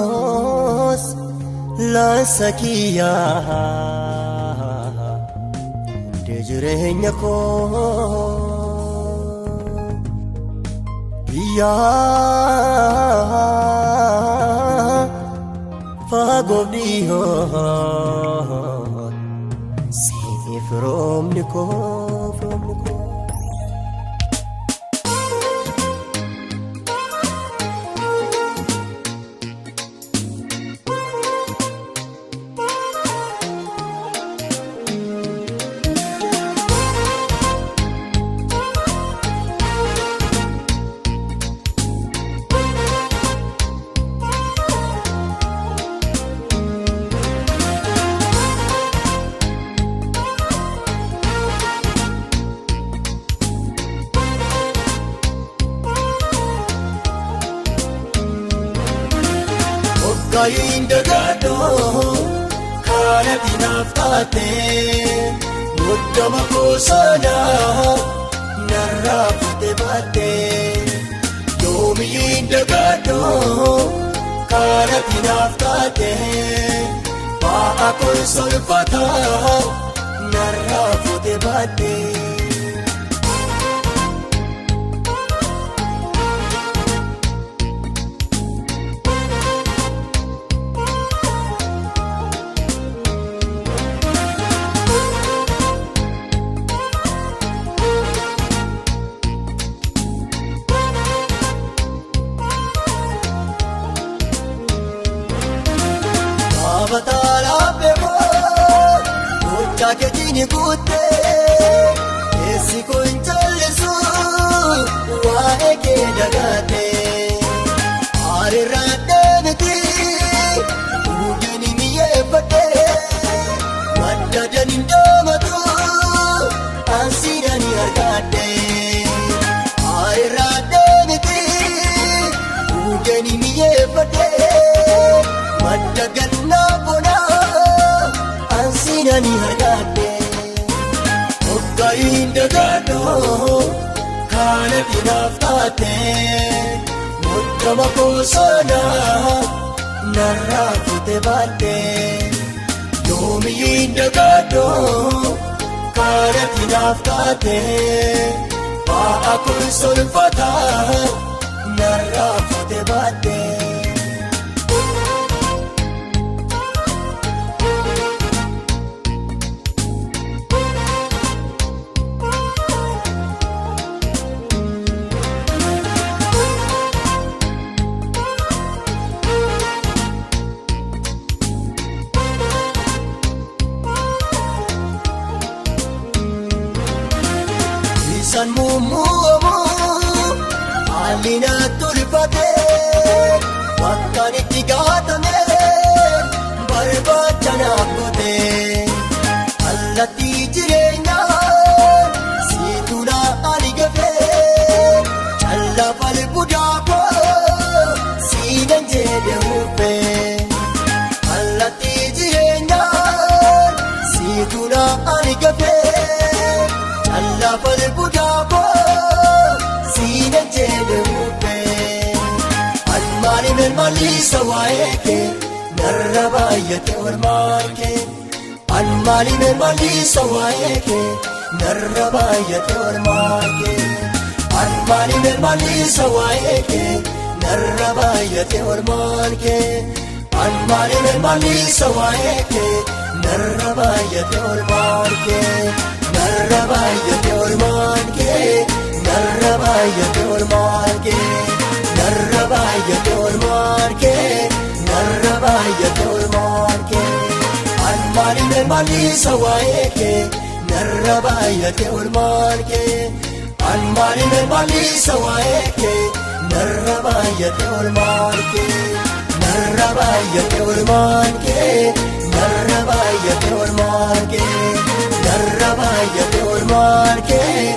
Yesuus laansa kiyyaa hundee jireenya koo biyyaa fagoof dhiyoo siif roobni koo roobni koo. Hoggayin dagaadhoo kana dinaaf taate muddama koosonaa narraa fuute baatte. Yoomiyyuu hin dagaadhoo kana dinaaf taate ba'a konsolfataa narraa fuute baatte. Gochaa keetiin guuttee keessi kun callisu waa'ee kee dagaatee aariirraa deemiti buddeen mi'eeffadhee madda daniin dhaamatu ansiidhaan argadhee aariirraa deemiti buddeen mi'eeffadhee madda gannaa bonaa. Ansiidhaan argadhee hoggayin dagaadhoo kana dinaaf taate muddama koosonaa narraa fuute baatte. Yoomiyyuu hin dagaadhoo kana dinaaf taate ba'a konsolfataa narraa fuute baatte. Isaan muummu'amu haalli na tolfatee bakkaan itti gaatame barbaacha naaf gootee kallattii jireenyaa siitu na ani gafee callaa falbudaa koo siinan jedhe huuffee kallattii jireenyaa siitu na ani gafee. Callaa falbudaa koo siina jedhe huuffee. Almaani mirmaalisa waa'ee kee narra baay'ate oolmaan kee. Almaani mirmaalisa waa'ee kee narra baay'ate oolmaan kee. Almaani mirmaalisa waa'ee kee narra baay'ate oolmaan kee. Almaani mirmaalisa waa'ee kee narra baay'ate oolmaan kee. Narra baay'ate oolmaan kee narra baay'ate oolmaan kee narra baay'ate oolmaan kee narra baay'ate oolmaan kee. Almaani mirmaalisa waa'ee kee narra baay'ate oolmaan kee. Almaani mirmaalisa waa'ee kee narra baay'ate oolmaan kee narra baay'ate oolmaan kee narra baay'ate oolmaan kee. Narra baay'ate oolmaan kee